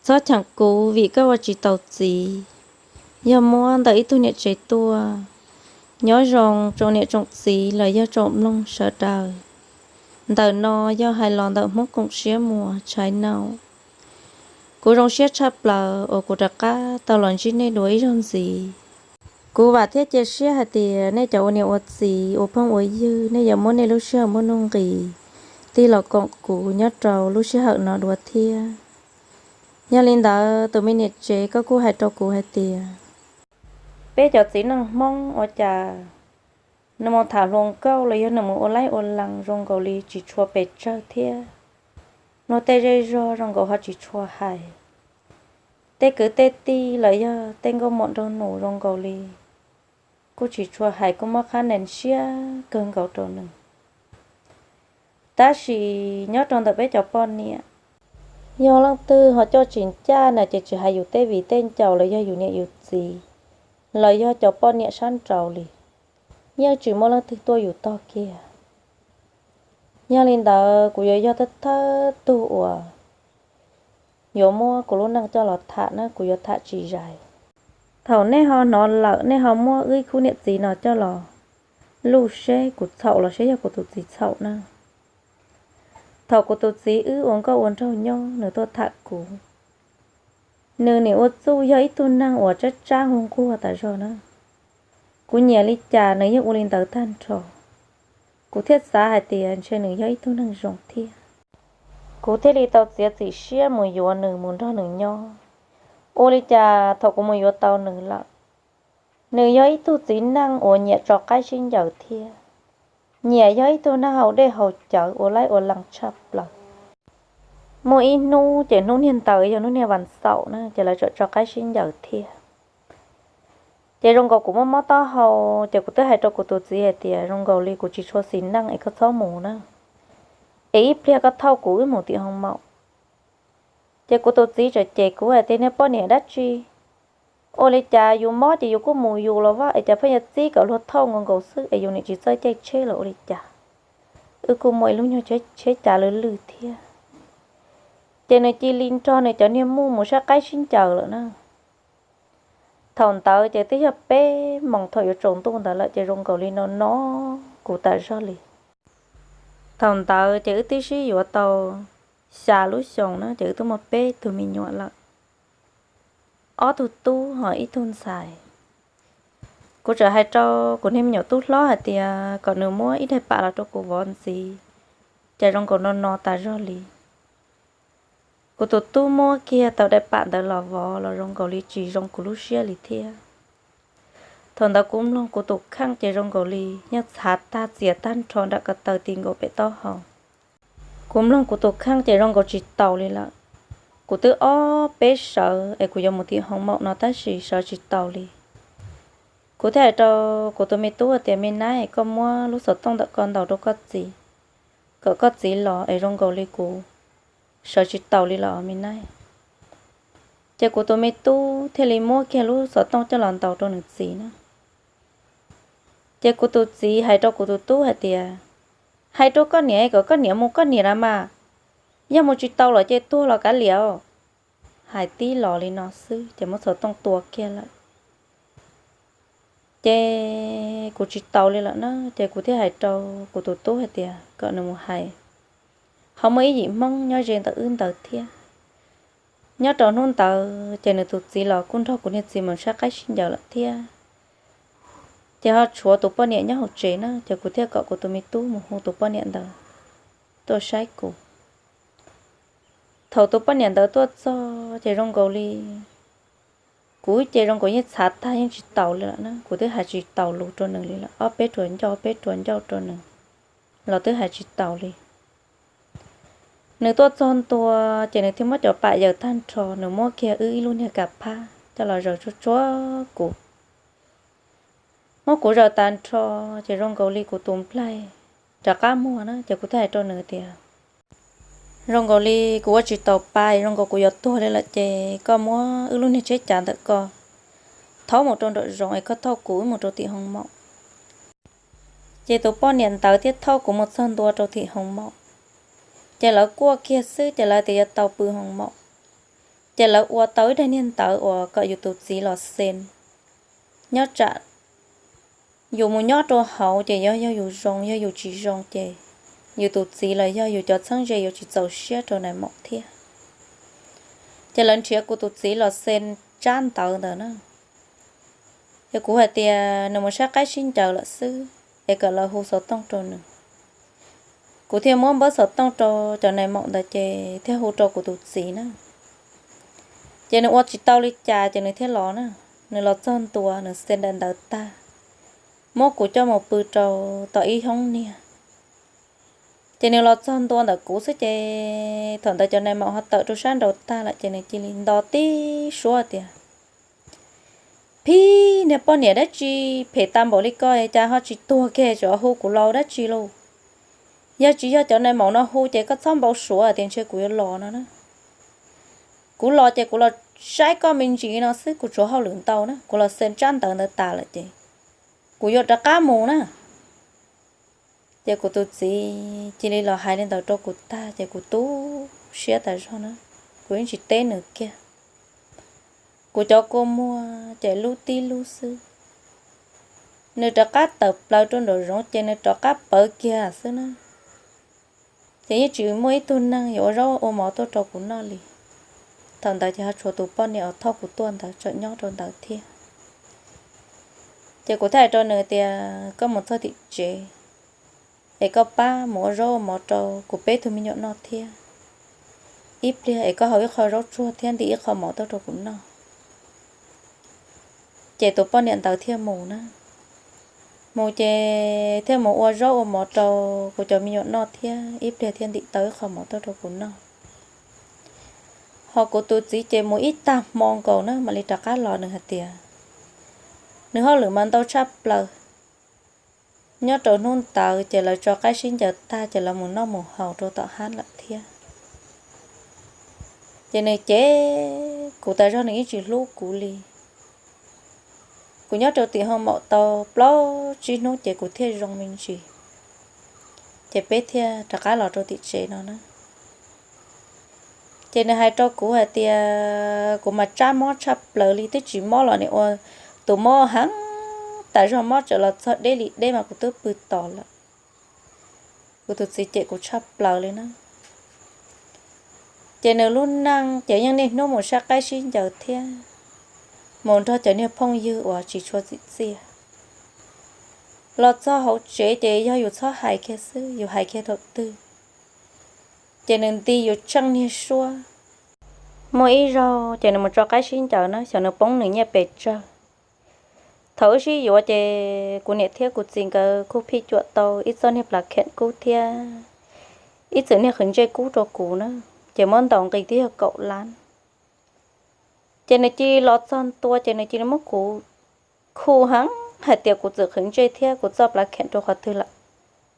Txhob cheem kuv vim koj ua tsis taus txiv, yog muab ntawm ib tug niam tsev tuaj. Nyob zoo tsoom niam tsoom txiv los yog tsoom mloog sawv daws. Ntawm no yog hais los ntawm Hmoob koom siab muas tshai naum. Kuv zoo siab tshaj plaws uas kuv rov qab tau los ntsib nej dua ib zaug ntxiv. Kuv vam thiab cia siab hais tias nej cov ua niam ua txiv ua phooj ua ywg nej yuav muab nej lub sij hawm muaj nuj nqis tig los koom kuv nyob rau lub sij hawm no dua thiab. Yog li ntawd tus me niam tsev koj kuj hais rau kuv hais tias, peb cov txiv neej Hmoob ua cas nws mus tham hluas nkauj los yog nws mus ua laib ua lees zoo nkaus li tsis tshua pes tsawg thiab. Luag tej zej zog zoo nkaus ho tsis tshua hais. Tej kwv tej tij los yog tej nkauj muam nraug nus zoo nkaus li kuj tsis tshua hais, kuj muab qhab nees siab kawg nkaus rau nws. Tab sis nyob rau ntawm peb cov poj niam, yog leej twg ho coj tsis ncaj na ces tsis hais yus tej viv tej ncaus los yog yus niam yus txiv los yog cov poj niam sab nraud li, yeej tsis muaj leej twg tuaj yus tog kiag. Yog li ntawd kuv yuav yog thawj thawj tug uas yuav muab kuv lub neej coj los tham na, kuv yuav tham tsis zais. Thaum nej ho hnov lawm nej ho muab wb khub niam txiv no coj los luj seb kuv txhaum los seb yog kuv tus txiv txhaum na. Thaum kuv tus txiv wb ua nkauj ua nraug nyob nws tuaj tham kuv, nws nim ua txuj yog ib tug neeg uas tsab tsab nquag nquag tas zog na. Kuv nyiam li cas nws yeej ua li ntawd tag nrho. Kuv thiaj xav hais tias ntshe nws yog ib tug neeg zoo thiab. Kuv thiaj li tau txiav txim siab mus yuav nws mus nrog nws nyob. Ua li cas thaum kuv mus yuav tau nws lawm, nws yog ib tug txiv neej uas nyiam tso qaib sib ncaws thiab, nyiam yog ib tug neeg haus dej haus cawv ua laib ua lees tshaj plaws. Muaj ib hnub ces hnub niag ntawd yog hnub niag vas xaum na ces lawv txawm tso qaib sib ncaws thiab. Ces zoo nkaus kuv mob mob taub hau, ces kuv twb hais rau kuv tus txiv hais tias zoo nkaus li kuv tsis tshua xis neej es koj txhob mus na, es ib pliag koj thauj kuv wb mus tim hoo maum. Ces kuv tus txiv txawm cem kuv hais tias niag poj niam dab tsi, ua li cas yus mob ces yus kuj mus yus los vaj es cas pheej yuav txib kom luag thauj nkaus nkaus xwb es yus nim tsis txawj caij tsheb los ua li cas. Wb kuj muaj ib lub nyuag tsheb cav lwj lwj thiab. Ces nws cia li nrog nws cov niag muj mus saib qaib sib ncaws lawm na. Thaum ntawd ces twb yog peb moos thaum yuav tsaus ntuj ntawd lawm ces zoo nkaus li no no kuv tas zog li. Thaum ntawd ces wb twb sib yuav tau xya lub xyoos na ces wb twb muaj peb tug me nyuam lawm, ob tug tub ho ib tug ntxhais. Kuv txawm hais rau kuv niag me nyuam tub hlob hais tias kom nws muab ib daim pam los rau kuv vov ntxiv, ces zoo nkaus no no tas zog li. Kuv tus tub muab kiag tau daim pam ntawd los vov los zoo nkaus li tsis zoo kuv lub siab li thiab. Thaum ntawd kuv mloog kuv tus kheej ces zoo nkaus li yeej txhav tag txias tag nrho nram ko taw ti nkaus pem taub hau. Kuv mloog kuv tus kheej ces zoo nkaus tsis taus li lawm. Kuv twb ob peb sawv es kuv yuav mus tim hoo maum no tab sis sawv tsis taus li. Kuv thiaj hais rau kuv tus me tub tias me nab, koj muab lub xov tooj ntawm ko ntaus rau koj txiv, kom koj txiv los es zoo nkaus li kuv sawv tsis taus li los me nab. Ces kuv tus me tub thiaj li muab kiag lub xov tooj coj los ntaus rau nws txiv na. Ces kuv tus txiv hais rau kuv tus tub hais tias, hais rau koj niam kom koj niam mus koj niam los mas, yog mus tsis tau los ces tuag los kav liam. Hais tib los li no xwb ces muab xov tooj tua kiag lawm. Ces kuv tsis taus li lawm na ces kuv thiaj hais rau kuv tus tub hais tias kom nws mus hais, ho muaj ib yim Hmoob nyob ze ntawm wb ntawd thiab. Nyob rau hnub ntawd ces nws tus txiv los kuj nrog kuv niag txiv mus saib qaib sib ncaws lawm thiab. Ces ho tshuav tus poj niam nyob hauv tsev na ces kuv thiaj kom kuv tus me tub mus hu tus poj niam ntawd tuaj saib kuv. Thaum tus poj niam ntawd tuaj txog ces zoo nkaus li kuv ces zoo nkaus yeej txhav tag yeej tsis taus li lawm na, kuv twb hais tsis taus lus rau nws li lawm, ob peb ruas ncauj ob peb ruas ncauj rau nws los twb hais tsis taus li. Nws tuaj txog ntua ces nws thiaj muab cov pam yaws tag nrho, nws muab kiag wb ib lub niag kas phab coj los zaws tsuag tsuag kuv. Muab kuv zaws tag nrho ces zoo nkaus li kuv tus nplaig rov qab muag na ces kuv thiaj hais rau nws tias, zoo nkaus li kuv ua tsis taus pa, zoo nkaus kuv yuav tuag li lawm ces koj muab wb lub niag tsheb cav ntawm ko thauj mus rau nraum zoov es koj thauj kuv wb mus rau tim hoo maum. Ces tus poj niam ntawd thiaj thauj kuv mus txog ntua rau tim hoo maum. Ces lawv kuaj kiag xwb ces lawv tias yuav tau pw hoo maum. Ces lawv ua tau ib daim niag ntawv uas kom yus tus txiv los xee, nyob tsam yus mus nyob rau hauv ces yog, yog yus zoo, yog yus tsis zoo ces yus tus txiv los yog yus cov txheeb ze yuav tsis txaus siab rau nais maum thiab. Ces lawv nrhiav kuv tus txiv los xee tsab ntawv ntawd na. Ces kuv hais tias nws mus saib qaib sib ncaws lawm xwb, es kom lawv hu xov tooj rau nws. Kuv thiaj muab npawb xov tooj rau cov nais maum ntawd ces thiaj hu rau kuv tus txiv na. Ces nws ua tsis tau li cas ces nws thiaj los na. Nws los txog ntua, nws xee daim ntawv tag, muab kuv coj mus pw rau tom ib hoob niag. Ces nws los txog ntua ntawm kuv xwb ces thaum ntawd cov nais maum ho tawm rau sab nraud tag lawm ces nws cia li nto tib suab tias, Phib, niag poj niam dab tsi phem tag npaum li ko cas ho tsis tuag kiag, tseem hu kuv los dab tsi lauj? Yog tsis yog cov nais maum no hu ces koj txhob npau suav tias ntshe kuv yuav los no na. Kuv los ces kuv los saib koj me ntsis no xwb, kuv tsuav hauj lwm ntau na, kuv los xee tsab ntawv ntawd tas lawm ces kuv yuav rov qab mus na. Ces kuv tus txiv cia li los hais li ntawd rau kuv tag ces kuv tu siab tas zog na, kuv yeej tsis teb nws kiag. Kuv cov kua muag ces lub tib lub xwb. Nws rov qab tawm plaws rau nraum zoov ces nws rov qab pawv kiag xwb na. Ces yeej tsis muaj ib tug neeg yuav ua zaub ua mov tuaj rau kuv noj li. Thaum ntawd ces ho tshuav tus poj niam uas thauj kuv tuaj ntawd tseem nyob rau ntawd thiab. Ces kuv thiaj hais rau nws tias, Koj mus txog tim tsev es koj pab mus ua zaub ua mov rau kuv peb tug me nyuam noj thiab. Ib pliag es koj hau ib qho zaub tsuag thiab ntim ib qho mov tuaj rau kuv noj. Ces tus poj niam ntawd thiaj mus na. Mus ces thiaj mus ua zaub ua mov rau kuv cov me nyuam noj thiab ib pliag thiaj ntim tau ib qho mov tuaj rau kuv noj. Ho kuv tus txiv ces mus ib tag hmo nkaus na mam li rov qab los, nws hais tias nws hauj lwm mas ntau tshaj plaws. Nyob rau hnub ntawd ces lawv tso qaib sib ncaws tag ces lawv mus noj mus haus rau tom hab lawm thiab. Ces nws cem kuv tas zog, nws yeej tsis hlub kuv li. Kuv nyob rau tim hoo maum tau plaub tsib hnub ces kuv thiaj zoo me ntsis, ces peb thiaj rov qab los rau tim tsev no na. Ces nws hais rau kuv hais tias kuv mas tsab mob tshaj plaws li, twb tsis mob los nim ua tus mob heev tas zog, mob txawm los txog deb li deb mas kuv twb pw tos lawm. Kuv tus txiv cem kuv tshaj plaws li na. Ces nws lub neej ces yeej niaj hnub mus saib qaib sib ncaws thiab mus nrog cov niag phooj ywg uas tsis tshua txim txiaj. Los txog hauv tsev ces yog yus txhob hais kiag xwb, yus hais kiag thaum twg ces nws nti yus tsheej niag suab. Muaj ib zaug ces nws mus tso qaib sib ncaws na, xyov nws poob nws nyiaj pes tsawg. Thaum wb sib yuav ces kuv niam thiab kuv txiv nkawd kuj phij cuam tau ib txoj niag plas kheem kub thiab ib txwm niag qhwv ntsej kub rau kuv na, ces muab ntaus nqi twb yog kaum lab. Ces nws cia li los txog ntua ces nws cia li muab kuv khu heev hais tias kuv txwm qhwv ntsej thiab kuv txoj plas kheem rau qhov twg lawm,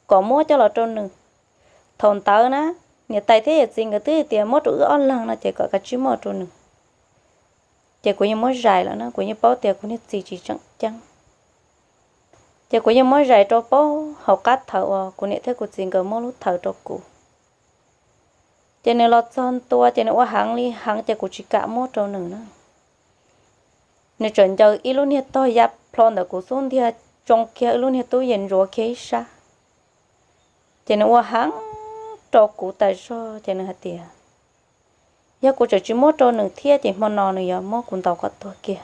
kom muab coj los rau nws. Thaum ntawd na, niam tais thiab yawm txiv nkawd twb tias muab rau wb ob leeg no ces kom kav tsij muab rau nws. Ces kuv yeej muab zais lawm na, kuv yeej paub tias kuv niag txiv tsis tseem ceeb. Ces kuv yeej muab zais rau pab hauv qab thawv uas kuv niam thiab kuv txiv nkawd muab lub thawv rau kuv. Ces nws los txog ntua ces nws ua heev li heev ces kuv tsis kam muab rau nws na. Nws tseem ncaws ib lub niag tog ya plho ntawm kuv xub ntiag, tsoo kiag ib lub niag tub yas ntsuav kiag ib sab. Ces nws ua heev rau kuv tas zog ces nws hais tias yog kuv tseem tsis muab rau nws thiab ces hmo no nws yuav muab kuv ntaus kom tuag kiag.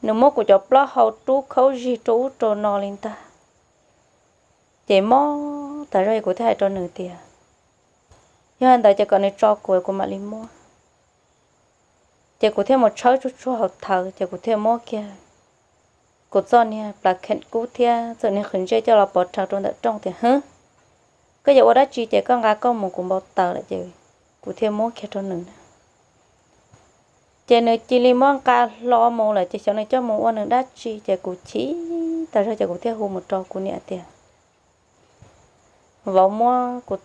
Nws muab kuv cov plaub hau rub khaub zig rau ub rau no li ntag. Ces mob tas zog kuv thiaj hais rau nws tias yog li ntawd ces kom nws tso kuv, kuv mam li muab. Ces kuv thiaj mus tshawb tsuag tsuag hauv thawv ces kuv thiaj muab kiag kuv txoj niag plas kheem kub thiab txoj niag qhwv ntsej coj los pov rhawv rau ntawm rooj tias, Hwb, koj yuav ua dab tsi ces koj nqa koj mus, kuv npau taws lawm. Ces kuv thiaj muab kiag rau nws na. Ces nws cia li muab nqa hlo mus lawm ces xyov nws coj mus ua nws dab tsi ces kuv chim tas zog ces kuv thiaj hu mus rau kuv niam tias, Vauv muab kuv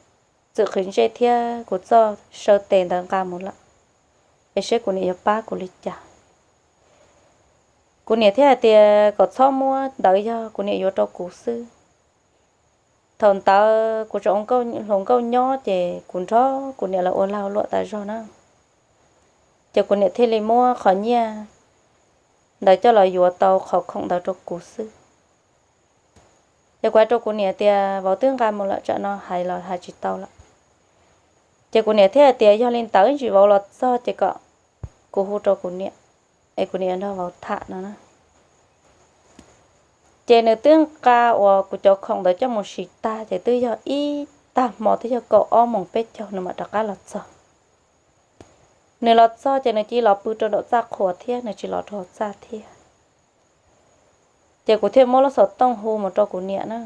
txwm qhwv ntsej thiab kuv txoj saw tes ntawd nqa mus lawm, es seb kuv niam yuav pab kuv li cas. Kuv niam thiaj hais tias kom txhob muab, ntawd yog kuv niam yuav rau kuv xwb. Thaum ntawd kuv tseem ua hluas nkauj nyob ces kuv nrog kuv niam lawv ua lag ua luam tas zog na. Ces kuv niam thiaj li muab qhov nyiaj ntawd coj los yuav tau qhov khoom ntawd rau kuv xwb. Ces kuv hais rau kuv niam tias, vauv twb nqa mus lawm, tsam no hais los hais tsis tau lawm. Ces kuv niam thiaj hais tias, yog li ntawd tsis, vauv los txog ces kom kuv hu rau kuv niam, es kuv niam nrog vauv tham no na. Ces nws twb nqa uas kuv cov khoom ntawd coj mus siv tag, ces twb yog ib tag hmo, twb yog kaum ob moos peb caug nws mam rov qab los txog. Nws los txog ces nws cia li los pw rau nraum txaj qhua thiab, nws tsis los rau hauv txaj thiab. Ces kuv thiaj muab lub xov tooj hu mus rau kuv niam na.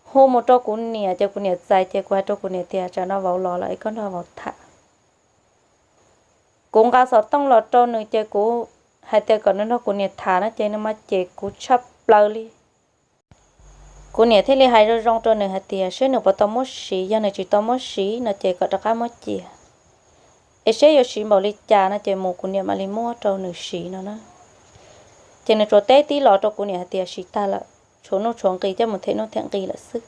Hu mus rau kuv niam ces kuv niam txais, ces kuv hais rau kuv niam tias, tsam no vauv los lawm es koj nrog vauv tham. Kuv nqa xov tooj los rau nws ces kuv hais tias kom nws nrog kuv niam tham no ces nws mas cem kuv tshaj plaws li. Kuv niam thiaj li hais zoo zoo rau nws hais tias seb nws puas tau muab siv, yog nws tsis tau muab siv no ces kom rov qab muab cia, es seb yuav siv npaum li cas no ces mus kuv niam mam li muab rau nws siv no na. Ces nws tsuas teb tib los rau kuv niam hais tias siv tag lawm, tshuav nuj tshuav nqi coj mus them nuj them nqi lawm xwb.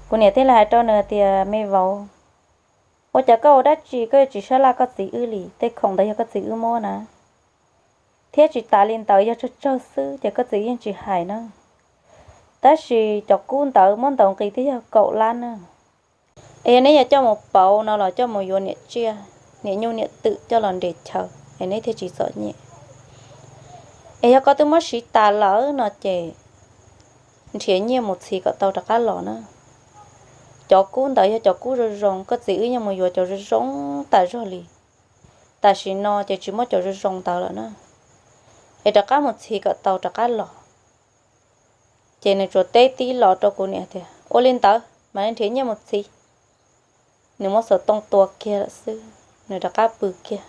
Kuv niam thiaj li hais rau nws tias, me vauv, ua cas koj ua dab tsi koj yuav tsis sab laj koj txiv wb li? Tej khoom ntawd yog koj txiv wb muab na. Thiab tsis tas li ntawd, yog tsawg tsawg xwb ces koj txiv yeej tsis hais na. Tab sis cov kub ntawd muab ntaus nqi twb yog kaum lab na. Es yog neb yuav coj mus pauv no los coj mus yuav niam tsiaj, niam nyuj niam twm coj los nres chaw es neb thiaj tsis txom nyem. Es yog koj twb muab siv tas lawm no ces nrhiav nyiaj mus txhiv kom tau rov qab los na. Cov kub ntawd yog cov kub zoo zoo, koj txiv wb yeej mus yuav cov zoo zoo tas zog li. Tam sim no ces tsis muaj cov zoo zoo ntawd lawm na, es rov qab mus txhiv kom tau rov qab los. Ces nws tsuas teb tib los rau kuv niam tias, ua li ntawd mas nrhiav nyiaj mus txhiv. Nws muab xov tooj tua kiag lawm xwb, nws rov qab pw kiag.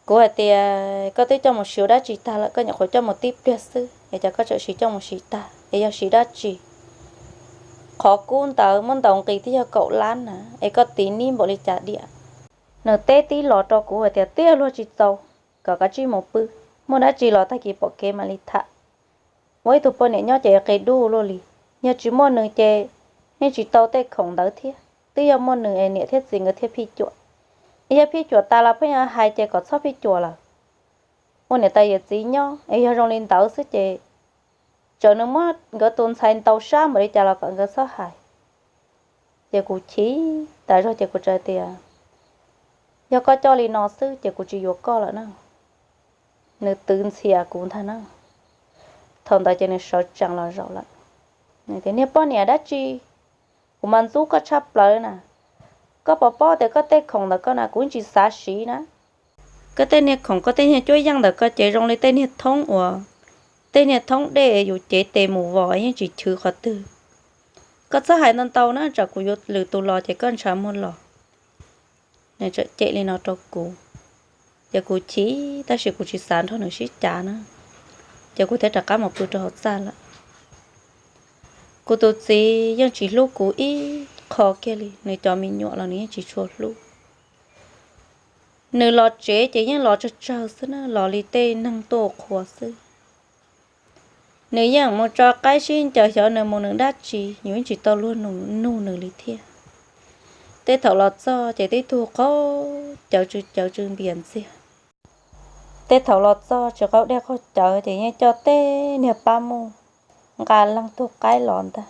Kuv hais tias, koj twb coj mus siv ua dab tsi tag lawm, koj nyuam qhuav coj mus tib pliag xwb es cas koj tseem siv coj mus siv tag? Es yog siv dab tsi? Qhov kub ntawd muab ntaus nqi twb yog kaum lab na, es koj tiv nib npaum li cas diam? Nws teb tib los rau kuv hais tias, twb yog luag tsis txaus, kom kav tsij mus pw, muaj dab tsi los tag kis pom kev mam li tham. Ua ib tug poj niam nyob ces qia dub luaj li, yog tsis muaj nws ces yeej tsis tau tej khoom ntawd thiab. Twb yog muaj nws es niam thiab txiv nkawd thiaj phij cuam. Es yog phij cuam tas los pheej yuav hais ces kom txhob phij cuam lawm. Ua niam tais yawm txiv nyob es yog zoo li ntawd xwb ces txawm nws muab nkawd tus ntxhais ntaus sab npaum li cas los kom nkawd txhob hais. Ces kuv chim tas zog ces kuv txawm tias, yog koj coj li no xwb ces kuv tsis yuav koj lawm na. Nws twv ntxhias kuv ntag na. Thaum ntawd ces nws sawv tsees los zaum lawm. Nws tias, niag poj niam dab tsi, kuv mas ntxub koj tshaj plaws na. Koj puas paub tias koj tej khoom ntawm koj na kuv yeej tsis xav siv na. Koj tej niag khoom, koj tej niag cuab yeej ntawm koj ces zoo li tej niag thoob uas, tej niag thoob dej yus cev tes mus vos yeej tsis chwv qhov twg. Koj txhob hais ntau ntau na, tsam kuv yuav lwm tus los ces koj ntshav muag los. Nws txawm cem li no rau kuv, ces kuv chim tab sis kuv tsis xav nrog nws sib cav na, ces kuv thiaj rov qab mus pw rau hauv txaj lawm. Kuv tus txiv yeej tsis hlub kuv ib qho kiag li, nws cov me nyuam los nws yeej tsis tshua hlub. Nws los tsev ces yeej los tsawg tsawg xwb na, los li tej neeg tuaj ua qhua xwb. Nws yeej mus tso qaib sib ncaws, xyov nws mus nws dab tsi, yus yeej tsis tau luag nug nws li thiab. Tej thaum los txog ces tib tug qaug cawv tsw cawv tsw npias ntxiag. Tej thaum los txog tsis qaug dej qaug cawv ces yeej coj tej niag pab muj nqa leej tug qaib los ntag.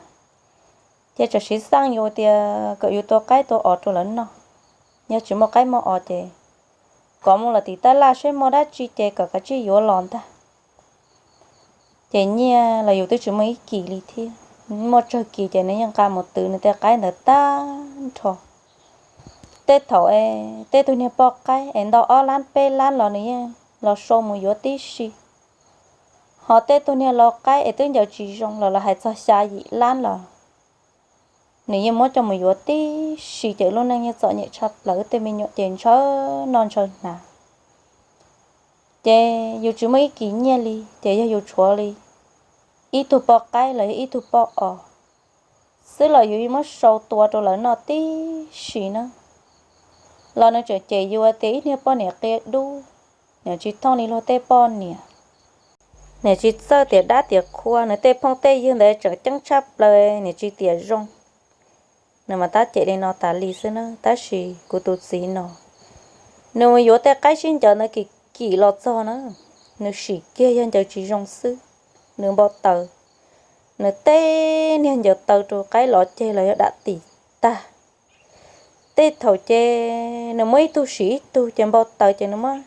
Ces txawm siv xeej yus tias kom yus tua qaib tua os rau lawv noj, yog tsis muaj qaib muaj os ces kom mus los tim tab laj seb muaj dab tsi ces kom kav tsij yuav los ntag. Ces nyiaj los yus twb tsis muaj ib kis li thiab, muaj tsawg kis ces nws yeej nqa mus twv nws tej qaib ntawd tag nrho. Tej thaum tej tug niag poj qaib es ntau ob lab peb lab los nws yeej los sau mus yuav tib si. Ho tej tug niag lau qaib es twb ncaws tsis zoo los lawv hais txog xya yim lab los nws yeej muab coj mus yuav tib si, ces lub neej yeej txom nyem tshaj plaws, tej me nyuam ces ntshaw noj ntshaw hnav. Ces yus tsis muaj ib kis nyiaj li, ces yog yus tshuav li ib tug poj qaib los yog ib tug poj os xwb los yus yeej muab sau tua rau lawv noj tib si na. Los nws tseem cem yus tias ib niag poj niam qia dub, niam tsis thooj li luag tej poj niam. Niam tsis txawj tias dab tias qhua, nws tej phooj tej ywg ntawd tseem ceeb tshaj plaws niam tsis tiam zoo. Nws mas tab cem li no tas li xwb na, tab sis kuv tus txiv no, nws yuav tej qaib sib ncaws ntawd kim kim los txog na, nws sim kiag yog ncaws tsis zoo xwb, nws npau taws, nws tej niag ncaws taw rau qaib los ceg los yog dam tim tag. Tej thaum ces nws muab ib tug sim ib tug ces npau taws ces nws muab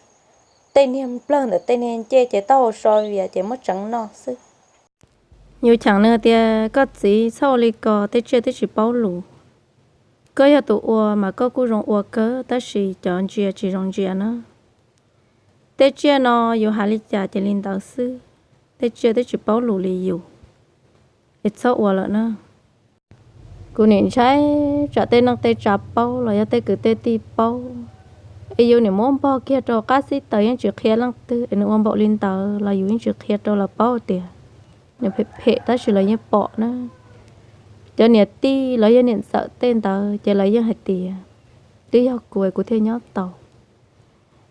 tej niag nplawg ntawm tej niag ncej ces taub hau so vias ces muab tseev noj xwb. Yus cheem nws tias koj txiv txhob ua li ko, tej tsiaj twb tsis paub lus. Koj yog tus ua mas koj kuj zoo ua kawg tab sis cov ntsia tsis zoo ntsia na. Tej tsiaj no yus hais li cas ces li ntawd xwb, tej tsiaj twb tsis paub lus li yus, es txhob ua lawm na. Kuv nim ntshai tsam tej neej tej tsa paub los yog tej kwv tej tij paub, es yus nim muab npog kiag rau qab xib taws yeej tsis qhia leej twg, es nws ua npaum li ntawd los yus yeej tsis qhia rau lawv paub tias nws phem phem tab sis lawv yeej pom na. Cov niam tij los yog niam ntxawm tej ntawd ces lawv yeej hais tias twb yog kuv es kuv thiaj nyob tau.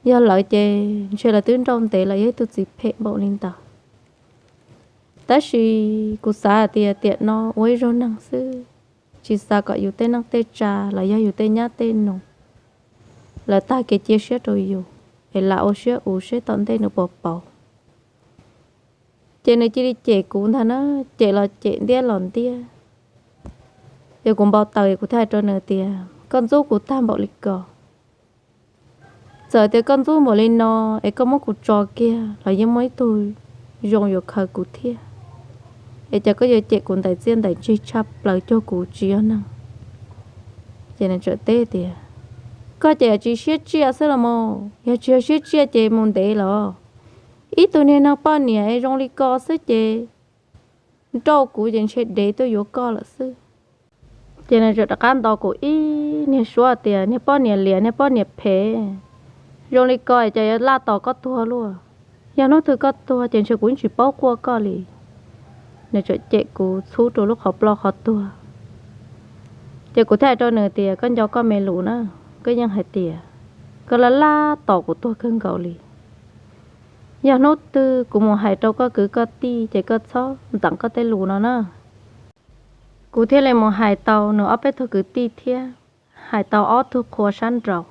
Yog lawv ces ntshe lawv twb nrauj ntev lawm, yog ib tug txiv phem npaum li ntawd. Tab sis kuv xav hais tias tiam no ua ib zaug neeg xwb, tsis xav kom yus tej neej tej tsa los yog yus tej nyab tej nus lawv tag kev cia siab rau yus, es lam ua siab uv seb tom ntej nws puas pauv. Ces nws cia li cem kuv ntag na, cem los cem ntiab los ntiab. Yog kuv npau taws kuv thiaj hais rau nws tias koj ntxub kuv tag npaum li ko. Txawm tias koj ntxub npaum li no es koj muab kuv tso kiag los yeej muaj ib tug zoo yuav khaws kuv thiab. Es cas koj yuav cem kuv ntais txiaj ntais ntsig tshaj plaws cuag kuv tsis yog neeg? Ces nws txawm teb tias koj ces tsis siab tsiaj xwb los mas, yog tsis yog siab tsiaj ces mus ntev los. Ib tug niag neeg poj niam es zoo li ko xwb ces nrauj kuv ces ntshe dev tuaj yuav koj lawm xwb. Ces nws txawm rov qab ntaus kuv ib niag suab tias niag poj niam liam niag poj niam phem, zoo li ko es cas yuav laj tos koj tuag luaj. Yog hnub twg koj tuag ces ntshe kuv yeej tsis paub quaj koj li. Nws txawm cem kuv txhub rau lub qhov ploj qhov tuag. Ces kuv thiaj hais rau nws tias koj nco koj me lus na, koj yeej hais tias koj laj laj tos kuv tuag kawg nkaus li. Yog hnub twg kuv mus hais rau koj kwv koj tij ces koj txhob ntxeev koj tej lus no na. Kuv thiaj li mus hais tau nws ob peb tug kwv tij thiab hais tau ob tug qhua sab nraud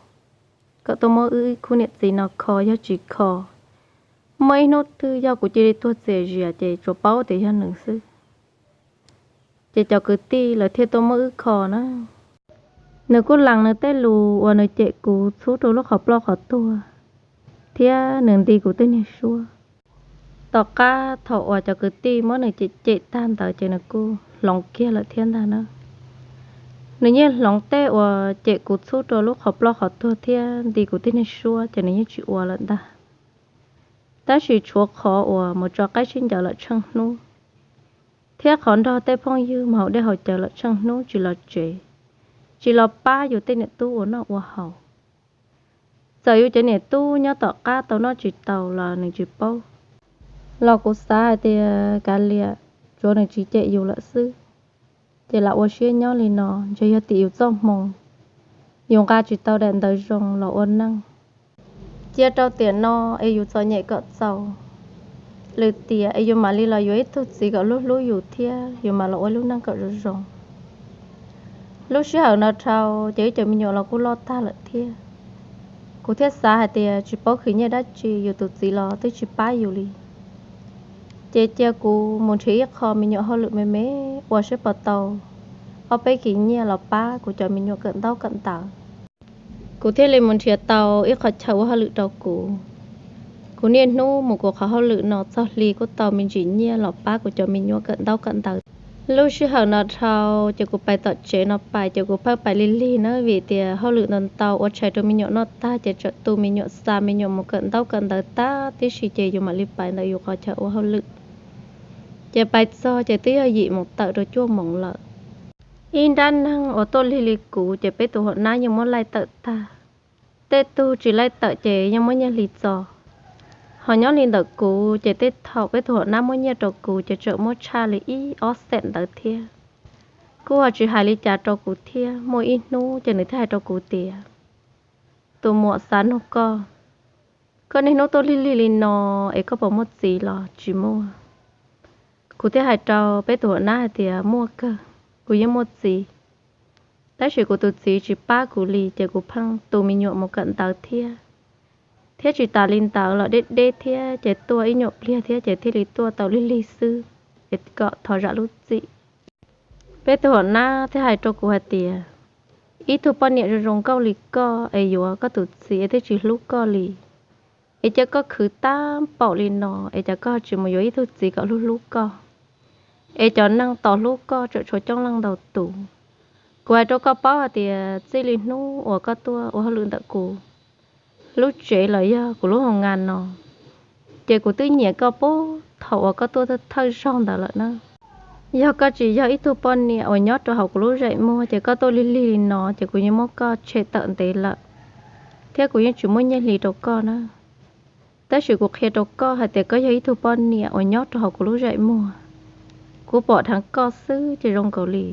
kom tuaj muab wb khub niam txiv no kho, yog tsis kho, muaj ib hnub twg yog kuv cia li tuag txias zias ces tsuas paub tias yog nws xwb. Ces cov kwv tij lawv thiaj tuaj muab wb kho na. Nws kuj lees nws tej lus uas nws cem kuv txhub rau lub qhov ploj qhov tuag, thiab nws nti kuv tej niag suab. Tom qab thaum uas cov kwv tij muab nws cem cem tag ntawd ces nws kuj hloov kiag lawm thiab ntag na. Nws yeej hloov tej uas cem kuv txhub rau lub qhov ploj qhov tuag thiab nti kuv tej niag suab ces nws yeej tsis ua lawm ntag. Tab sis tshuav qhov uas mus tso qaib sib ncaws lawm tsheej hnub, thiab qhov nrog tej phooj ywg mus haus dej haus cawv lawm tsheej hnub tsis los tsev, tsis los pab yus tej niam tub ua noj ua haus. Txawm yus cov niam tub nyob tom qab tau noj tsis tau los nws tsis paub, los kuv xav hais tias kav liam, tsuav nws tsis cem yus lawm xwb. Ces lam ua siab nyob li no, ntshe yog tim yus txoj hmoo, yus nqa tsis tau daim ntawv zoo los ua neej. Cia rau tiam no es yus txom nyem kom txaus lwm tiam es yus mam li los yuav ib tug txiv kom hlub hlub yus thiab yus mam los ua lub neej kom zoo zoo. Lub sij hawm no dhau ces wb cov me nyuam los kuj loj tag lawm thiab. Kuv thiaj xav hais tias tsis paub khwv nyiaj dab tsi yus tus txiv los twb tsis pab yus li. Ces cia kuv mus nrhiav ib qho me nyuam hauj lwm me me ua seb puas tau ob peb kis nyiaj los pab kuv cov me nyuam kawm ntaub kawm ntawv. Kuv thiaj li mus nrhiav tau ib qho chaw ua hauj lwm rau kuv. Kuv niaj hnub mus kuv qhov hauj lwm no txog hli kuj tau me ntsis nyiaj los pab kuv cov me nyuam kawm ntaub kawm ntawv. Lub sij hawm no dhau ces kuv pais tom tsev no pais ces kuv pheej pais lig lig na, vim tias hauj lwm ntau ntau ua tshais rau me nyuam noj tag ces tsam tu me nyuam xa me nyuam mus kawm ntaub kawm ntawv tag tib si ces yus mam li pais ntawm yus qhov chaw ua hauj lwm. Ces pais txog ces twb yog yim moos tawm rau cuaj moos lawm. Ib nrab neeg uas tuaj lig li kuv ces peb tus hau nab yeej muab laij tawm tag. Tej tug tsis laij tawm ces yeej muab nyiaj hli txo. Ho nyob li ntawm kuv ces tej thaum peb tus hau nab muab nyiaj rau kuv ces tseem muab tshaj li ib ob xeem ntawd thiab. Kuj ho tsis hais li cas rau kuv thiab. Muaj ib hnub ces nws thiaj hais rau kuv tias, tus muam, xav nug koj, koj niaj hnub tuaj lig lig li no es koj puas muaj txiv los tsis muaj? Kuv thiaj hais rau peb tus hau nab hais tias, muaj kawg, kuv yeej muaj txiv. Tab sis kuv tus txiv tsis pab kuv li ces kuv pheej tu me nyuam mus kawm ntawv thiab. Thiab tsis tas li ntawd los deb deb thiab ces tuaj ib nyuam pliag thiab ces thiaj li tuaj tau lig lig xwb, es kom thov zam lub txim. Peb tug hom nab thiaj hais rau kuv hais tias, ib tug poj niam zoo zoo nkauj li koj es yuav koj tus txiv es twb tsis hlub koj li, es cia koj khwv tag npaum li no, es cas koj tsis mus yuav ib tug txiv kom hlub hlub koj, es cov neeg tos hlub koj tseem tshuav coob leej ntau tus. Kuv hais rau koj paub hais tias txij li hnub uas koj tuaj ua hauj lwm ntawm kuv lub tsev los yog kuv lub hoo ngas no, ces kuv twb nyiam koj puag thaum uas koj tuaj thawj zaug ntawd lawm na. Yog koj tsis yog ib tug poj niam uas nyob rau hauv kuv lub zaim muag ces koj tuaj lig lig li no ces kuv yeej muab koj tshem tawm ntev lawm, thiab kuv yeej tsis muaj nyiaj hli rau koj na. Tab sis kuv qhia rau koj hais tias koj yog ib tug poj niam uas nyob rau hauv kuv lub zaim muag. Kuv pom dheev koj xwb ces zoo nkaus li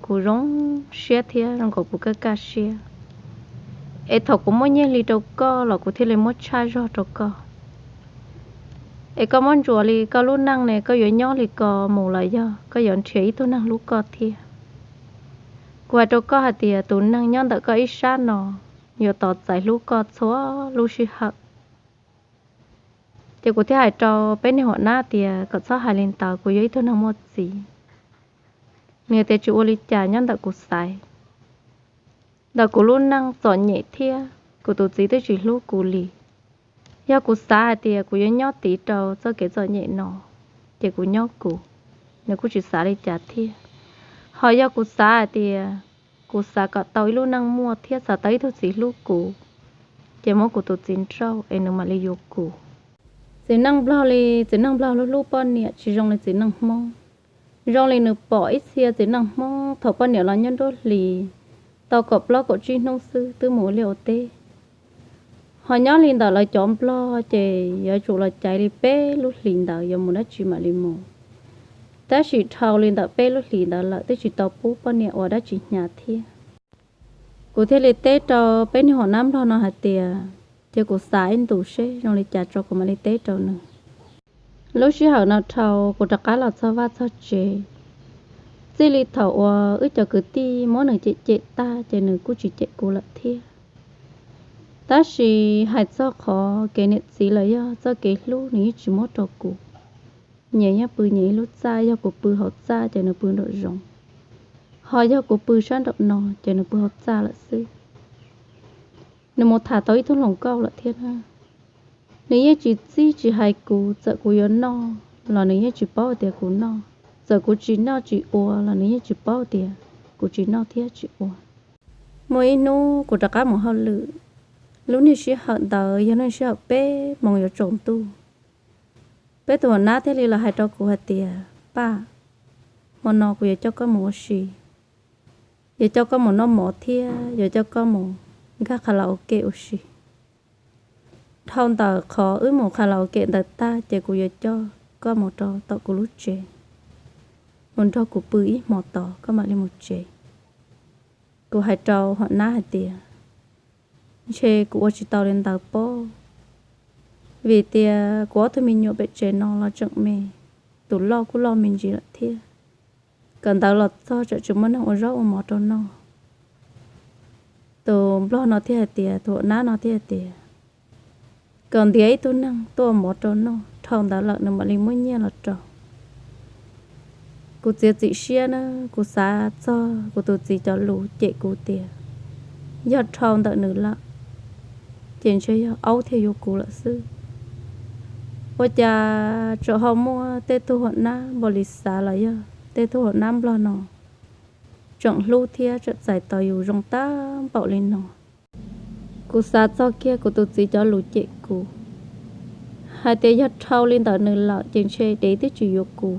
kuv zoo siab thiab zoo nkaus kuv kaj kaj siab. Es thaum kuv muaj nyiaj hli rau koj los kuv thiaj li muab tshaj zog rau koj. Es koj muab ntsuas li koj lub neej ne, koj yuav nyob li ko mus los yog koj yuav nrhiav ib tug neeg hlub koj thiab? Kuv hais rau koj hais tias tus neeg nyob ntawm koj ib sab no yuav tos txais hlub koj txhua lub sij hawm. Ces kuv thiaj hais rau peb niag hom nab tias kom txhob hais li ntawd, kuv yog ib tug neeg muaj txiv. Nws tias tsis ua li cas, nyob ntawm kuv xaiv. Ntawm kuv lub neej txom nyem thiab kuv tus txiv twb tsis hlub kuv li. Yog kuv xav hais tias kuv yuav nyob tiv rau txoj kev txom nyem no, ces kuv nyob kuv, nws kuj tsis xav li cas thiab. Ho yog kuv xav hais tias kuv xav kom tau ib lub neej muaj thiab xav tau ib tug txiv hlub kuv, ces muab kuv tus txiv nrauj es nws mam li yuav kuv. Txiv neej Nplog li, txiv neej Nplog hlub hlub poj niam tsis zoo li txiv neej Hmoob. Zoo li nws pom ib txhia txiv neej Hmoob thaum poj niam los nyob nruab hlis tau kaum plaub kaum tsib hnub xwb twb mus ua liaj ua teb. Ho nyob li ntawm lawv cov Nplog ces yuav tsum los caiv li peb lub hlis ntawd yuav mus dab tsi mam li mus. Tab sis dhau li ntawm peb lub hlis ntawd lawm twb tsis tau pub poj niam ua dab tsi hnyav thiab. Kuv thiaj li teb rau peb niag hom nab Nplog no hais tias, ces kuv xav ib ntus seb zoo li cas tso kuv mam li teb rau nws. Lub sij hawm no dhau kuv rov qab los txog vaj txog tsev. Txij li thaum uas wb cov kwv tij muab nws cem cem tag ces nws kuj tsis cem kuv lawm thiab. Tab sis hais txog qhov kev niam txiv los yog txoj kev hlub nws yeej tsis muab rau kuv. Nyias yeej pw nyias ib lub txaj, yog kuv pw hauv txaj ces nws pw nraum zoov, ho yog kuv pw sab nraum no ces nws pw hauv txaj lawm xwb. Nws mus tham tau ib tug hluas nkauj lawm thiab na. Nws yeej tsis txib tsis hais kuv, txawm kuv yuav noj los nws yeej tsis paub tias kuv noj, txawm kuv tsis noj tsis ua los nws yeej tsis paub tias kuv tsis noj thiab tsis ua. Muaj ib hnub kuv rov qab mus hauj lwm, lub niag sij hawm ntawd yog lub niag sij hawm peb moos yuav tsaus ntuj. Peb tus hom nab thiaj li los hais rau kuv hais tias, Paj, hmo no kuv yuav coj koj mus ua si, yuav coj koj mus noj mov thiab yuav coj koj mus nkag karaoke ua si. Dhau ntawm qhov wb mus karaoke ntawd tag ces kuv yuav coj koj mus rau tom kuv lub tsev, mus nrog kuv pw ib hmo tos koj mam li mus tsev. Kuv hais rau hom nab hais tias, Ntshe kuv ua tsis tau li ntawd pob, vim tias kuv ob tug me nyuam pem tsev no los tseem me, tus loj kuj loj me ntsis lawm thiab. Kawm ntawv los txog tseem tsis muaj neeg ua zaub ua mov rau noj. Tus nplog no thiaj hais tias, tus hom nab no thiaj hais tias, Kom ntiav ib tug neeg tuaj ua mov rau noj, dhau ntawd lawm nws mam li muab nyiaj los rau. Kuv txiav txim siab na, kuv xav txog kuv tus txiv cov lus cem kuv tias, yog dhau ntawm nws lawm, ces ntshe yog aub thiaj yuav kuv lawm xwb. Ua cas tseem ho muaj tej tug hom nab npaum li xav los yog tej tug hom nab nplog no tseem hlub thiab tseem txais tos yus zoo tag npaum li no. Kuv xav txog kiag kuv tus txiv cov lus cem kuv hais tias yog dhau li ntawm nws lawm ces ntshe dev twb tsis yuav kuv,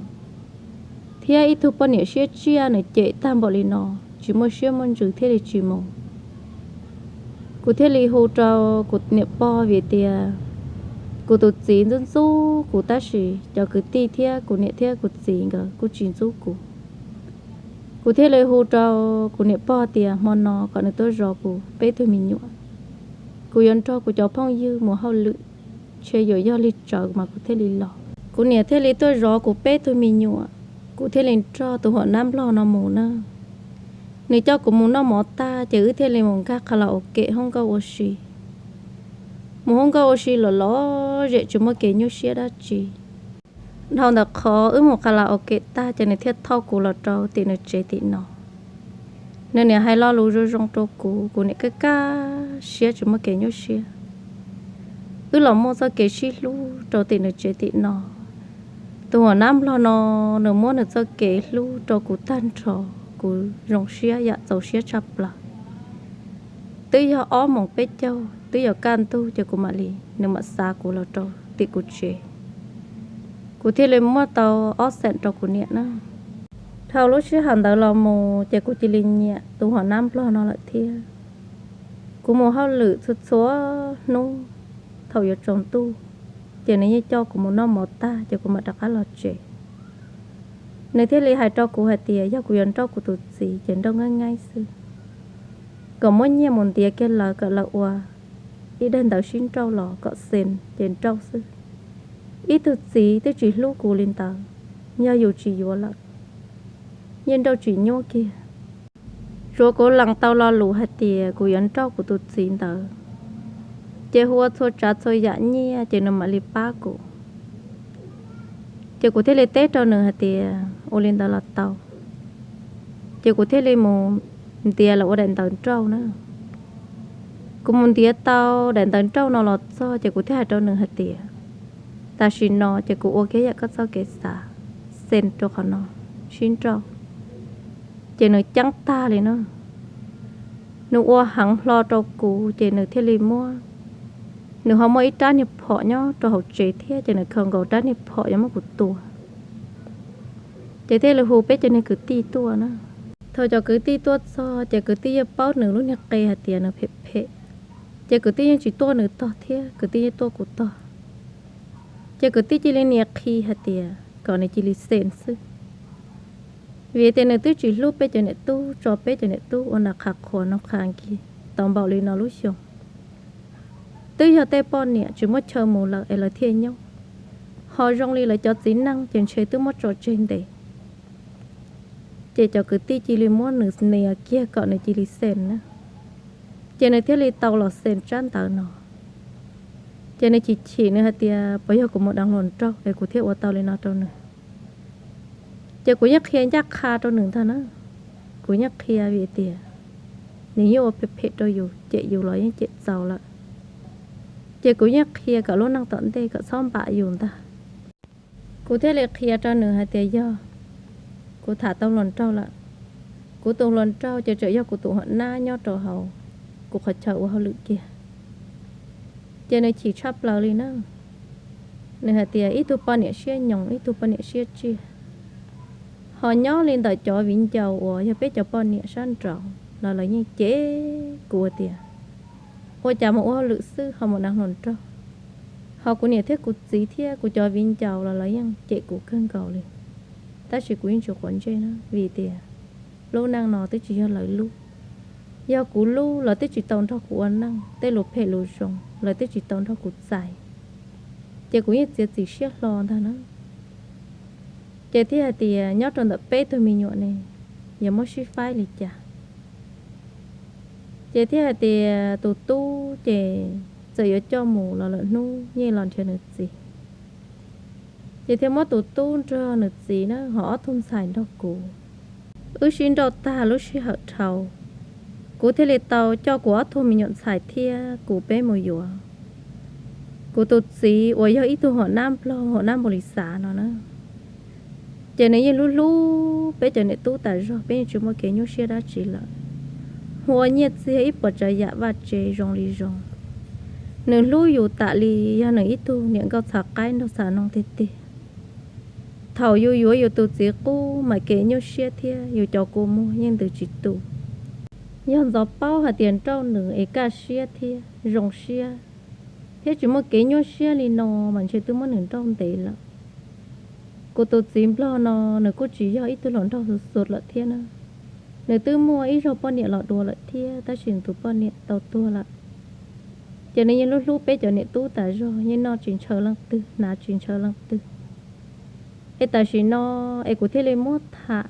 thiab ib tug poj niam siab tsiaj nws cem tag npaum li no, tsis muaj siab muaj ntsws thiaj li tsis mus. Kuv thiaj li hu rau kuv niam pog vim tias kuv tus txiv ntxub ntxub kuv tab sis cov kwv tij thiab kuv niam thiab kuv txiv nkawd kuj tsis ntxub kuv. Kuv thiaj li hu rau kuv niam pog tias hmo no kom nws tuaj zov kuv peb tug me nyuam. Kuv yuav nrog kuv cov phooj ywg mus hauj lwm, ntshe yuav yog lig tsawv mas kuv thiaj li los. Kuv niam thiaj li tuaj zov kuv peb tug me nyuam, kuv thiaj li nrog tus hom nab nplog no mus na. Nws coj kuv mus noj mov tag ces wb thiaj li mus nkag qha la o kem hoob nkauj ua si. Mus hoob nkauj ua si los los zem tsis muaj kev nyuaj siab dab tsi. Dhau ntawm qhov wb mus qha la o kem tag ces nws thiaj thauj kuv los rau tim nws tsev tim no. Nws niam hais lo lus zoo zoo rau kuv, kuv niam kaj kaj siab tsis muaj kev nyuaj siab. Wb los muaj txoj kev sib hlub rau tim nws tsev tim no. Tus huam nab nplog no, nws muab nws txoj kev hlub rau kuv tag nrho, kuv zoo siab yam txaus siab tshaj plaws. Twb yog ob moos peb caug twb yuav kaj ntug ces kuv mam li, nws mam xa kuv los rau tim kuv tsev. Kuv thiaj li muab tau ob xeem rau kuv niam na. Dhau lub sij hawm ntawd los mus ces kuv cia li nyiam tus huam nab nplog no lawm thiab. Kuv mus hauj lwm txhua txhua hnub, thaum yuav tsaus ntuj ces nws yeej coj kuv mus noj mov tag ces kuv mam rov qab los tsev. Nws thiaj li hais rau kuv hais tias yog kuv yuav nrauj kuv tus txiv ces nrauj nqaij nqaij xwb, kom muab nyiaj mus ntiav kiag lawv kom lawv ua ib daim ntawv sib nrauj los kom xes ces nrauj xwb. Ib tug txiv twb tsis hlub kuv li ntawd, yog yus tsis yuav lawm, yeej nrauj tsis nyuaj kiag. Tsuav kuv lees tau lo lus hais tias kuv yuav nrauj kuv tus txiv ntawd, ces hu ua txhua tsav txhua yam nyiaj ces nws mam li pab kuv. Ces kuv thiaj li teb rau nws hais tias ua li ntawd los tau. Ces kuv thiaj li mus ntiav lawv ua daim ntawv nrauj na. Kuv mus ntiav tau daim ntawv nrauj no los txog ces kuv thiaj hais rau nws hais tias tam sim no ces kuv ua kiag yam koj txoj kev xav, xes rau qhov no, sib nrauj. Ces nws ceeb tag li na. Nws ua heev hlo rau kuv ces nws thiaj li muab, nws ho muaj ib rab niag phom nyob rau hauv tsev thiab ces nws khaws nkaus rab niag phom yuav muab kuv tua. Ces thiaj li hu peb cov niag kwv tij tuaj na. Thaum cov kwv tij tuaj txog ces kwv tij yeej paub nws lub niag qe hais tias nws phem phem, ces kwv tij yeej tsis tuaj nws tog thiab kwv tij yeej tuaj kuv tog. Ces kwv tij cia li nias qhi hais tias kom nws cia li xes xwb, vim tias nws twb tsis hlub peb cov niam tub, tso peb cov niam tub ua nram qhov qhuas no qhov nkig tau npaum li no lub xyoo. Twb yog tej poj niam tsis muaj chaw mus lawm es lawv thiaj nyob, ho zoo li lawv cov txiv neej ces ntshe twb muab tso tseg ntev. Ces cov kwv tij cia li muab nws nias kiag kom nws cia li xes na. Ces nws thiaj li tau los xes tsab ntawv no. Ces nws chim chim, nws hais tias puas yog kuv mus deev hluas nraug es kuv thiaj ua tau li no rau nws. Ces kuv yeej qhia ncaj qha rau nws ntag na. Kuv yeej qhia vim tias nws yeej ua phem phem rau yus, cem yus los yeej cem txaus lawm. Ces kuv yeej qhia kom lub neej tom ntej kom txhob npam yus ntag. Kuv thiaj li qhia rau nws hais tias yog kuv tham tau hluas nraug lawm, kuv tus hluas nraug ces tseem yog kuv tus hom nab nyob rau hauv kuv qhov chaw ua hauj lwm kiag. Ces nws chim tshaj plaws li na. Nws hais tias ib tug poj niam siab nyoos, ib tug poj niam siab tsiaj, ho nyob li ntawm cov viv ncaus uas yog peb cov poj niam sab nraud los lawv yeej cem kuv tias ua cas mus ua hauj lwm xwb ho mus deev hluas nraug. Ho kuv niam thiab kuv txiv thiab kuv cov viv ncaus los lawv yeej cem kuv kawg nkaus li. Tab sis kuv yeej tsis quav ntsej na, vim tias lub neej no twb tsis yog lawv lub. Yog kuv lub, lawv twb tsis tau nrog kuv ua neej, tej lus phem lus zoo lawv twb tsis tau nrog kuv txais. Ces kuv yeej txiav txim siab hlo ntag na. Ces thiaj hais tias nyob rau ntawm peb tug me nyuam ne, yuav muab sib faib li cas? Ces thiaj hais tias tus tub ces txawm yuav coj mus los lawm hnub yeej los nrhiav nws txiv. Ces thiaj muab tus tub nrog nws txiv na, ho ob tug ntxhais nrog kuv. Wb sib nrauj tag lub sij hawm dhau, kuv thiaj li tau coj kuv ob tug me nyuam ntxhais thiab kuv peb mus yuav kuv tus txiv uas yog ib tug hom nab nplog, hom nab npaum li xav no na. Ces nws yeej hlub hlub peb cov niam tub tas zog, peb yeej tsis muaj kev nyuaj siab dab tsi lawm. Hu ua nyiaj txiag ib puas tsav yam vaj tsev zoo li zoo. Nws hlub yus tam li yog nws ib tug niam nkauj txhav qaib nraug txhav noog tiag tiag. Thaum yus yuav yus tus txiv qub mas kev nyuaj siab thiab yus cov kua muag yeej ntws tsis tu. Yog ntxov paub hais tias nrauj nws es kaj siab thiab zoo siab, thiab tsis muaj kev nyuaj siab li no mas ntshe twb muab nws nrauj ntev lawm. Kuv tus txiv nplog no nws kuj tsis yog ib tug hluas nraug xus xus lawm thiab na. Nws twb muaj ib zaug poj niam los dua lawm thiab, tab sis nws tus poj niam tau tuag lawm. Ces nws yeej hlub hlub peb cov niam tub tas zog, yeej noj tsis ntshaw leej twg, hnav tsis ntshaw leej twg. Es tam sim no es kuv thiaj li muab tham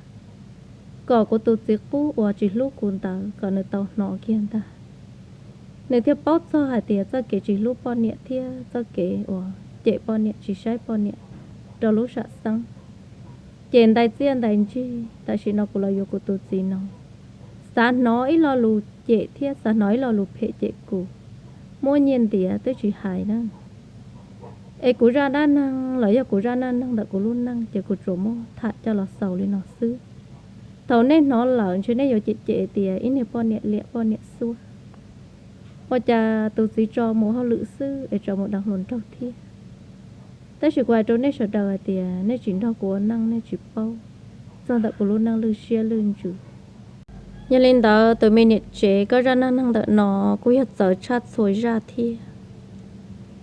kom kuv tus txiv qub uas tsis hlub kuv ntawd kom nws tau hnov kiag ntag. Nws thiaj paub txog hais tias txoj kev tsis hlub poj niam thiab txoj kev uas cem poj niam tsis saib poj niam rau lub sam xeeb. Ces ntais txiaj ntais ntsig tam sim no kuv los yuav kuv tus txiv no, xav hnov ib lo lus cem thiab xav hnov ib lo lus phem cem kuv, muaj nyiaj ntiav twb tsis hais na. Es kuv zaj dab neeg los yog kuv zaj dab neeg ntawm kuv lub neej ces kuv tsuas muab tham coj los xaus li no xwb. Thaum nej hnov lawm ntshe nej yuav cem cem tias ib niag poj niam liam poj niam xuab, ua cas tus txiv tso mus hauj lwm xwb es tso mus deev hluas nraug thiab. Tab sis kuv hais rau nej sawv daws hais tias nej tsis nrog kuv ua neej nej tsis paub txog ntawm kuv lub neej lwj siab lwj ntsws. Yog li ntawd tus me niam tsev, koj zaj neeg neeg ntawm no kuj yog txawv tshaj txhua zaj thiab.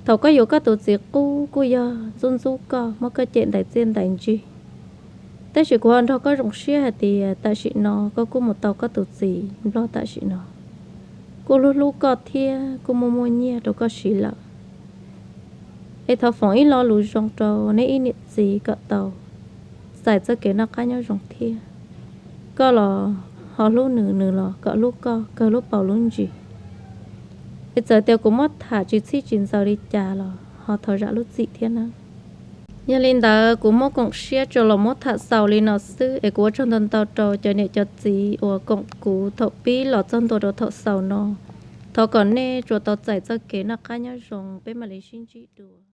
Thaum koj yuav koj tus txiv qub kuj yog ntxub ntxub koj, muab koj cem ntais txiaj ntais ntsig. Tab sis kuv ho nrog koj zoo siab hais tias tam sim no koj kuj mus tau koj tus txiv nplog tam sim no, kuj hlub hlub koj thiab kuj muaj muaj nyiaj rau koj siv lawm. Es thov foom ib lo lus zoo rau neb ib niam txiv kom tau txais txoj kev noj qab nyob zoo thiab. Koj los ho hlub nws, nws los kom hlub koj kawg lub paus lub ntsis. Es txawm tias kuv muab tham tsis txhij tsis ntxaws li cas los ho thov zam lub txim thiab nawb. Yog li ntawd kuv muab koom siab tso los muab tham xaus li no xwb es kuv ua tsaug ntau ntau rau cov niam cov txiv uas koom kuv thaum pib los txog ntua rau thaum xaus no. Thov kom nej tsuas tau txais txoj kev noj qab nyob zoo, peb mam li sib ntsib dua.